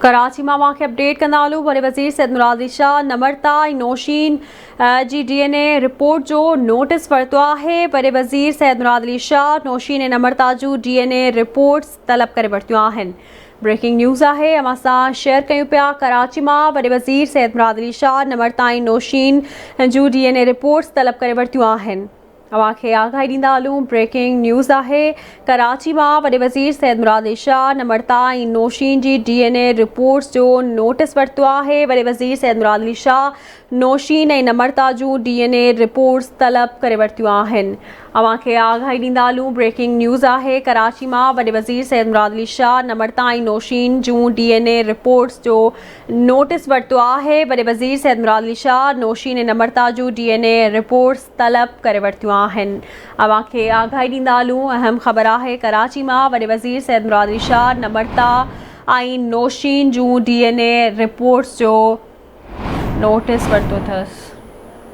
ڪراچي مان اوهان کي اپڊيٽ ڪندا هلون وڏي وزير سيد مراد علي شاهه نمرتا ۽ نوشين جي ڊي اين اي رپورٽ جو نوٽيس ورتو آهي وڏي وزير سيد مراد علي شاهه نوشين ۽ نمرتا جون ڊي اين اي رپورٽس طلب ڪري ورتيون آهن بريڪنگ نيوز آهي اوهان سان شيئر ڪيون پيا ڪراچي مان وڏي وزير سيد مراد علي شاهه نمرتا ۽ نوشين جون ڊي اين اي رپورٽس طلب ڪري ورتيون آهن اوهان کي آگاهي ڏيندا هلون بريڪنگ نيوز آهي ڪراچي مان وڏي وزير سيد مراد علي شاهه نمرتا ۽ نوشين جي ڊي اين اي رپورٽس جو نوٽيس ورتو آهي وڏي وزير سيد مراد علي شاهه نوشين ۽ نمرتا جون ڊي اين اي رپورٽس طلب ڪري ورتيون آهن اوهان کي آگاهي ڏيندا هلون بريڪنگ نيوز آهي ڪراچي مان وڏي وزير سيد مراد علي شاهه نمرتا ۽ نوشين جون ڊي اين اي رپورٽس جو نوٽيس ورتو آهي وڏي وزير سيد مراد علي شاهه نوشين ۽ نمرتا جون ڊي اين اي رپورٽس طلب ڪري ورتيون آهن. اوهان کي آگاهي ڏيندا هلون اهم خبر آهي ڪراچي مان وڏي وزير سيد مراد علي شاهه نمرتا ۽ نوشين جون ڊي اين اي رپورٽس جو نوٽيس ورتو اٿس.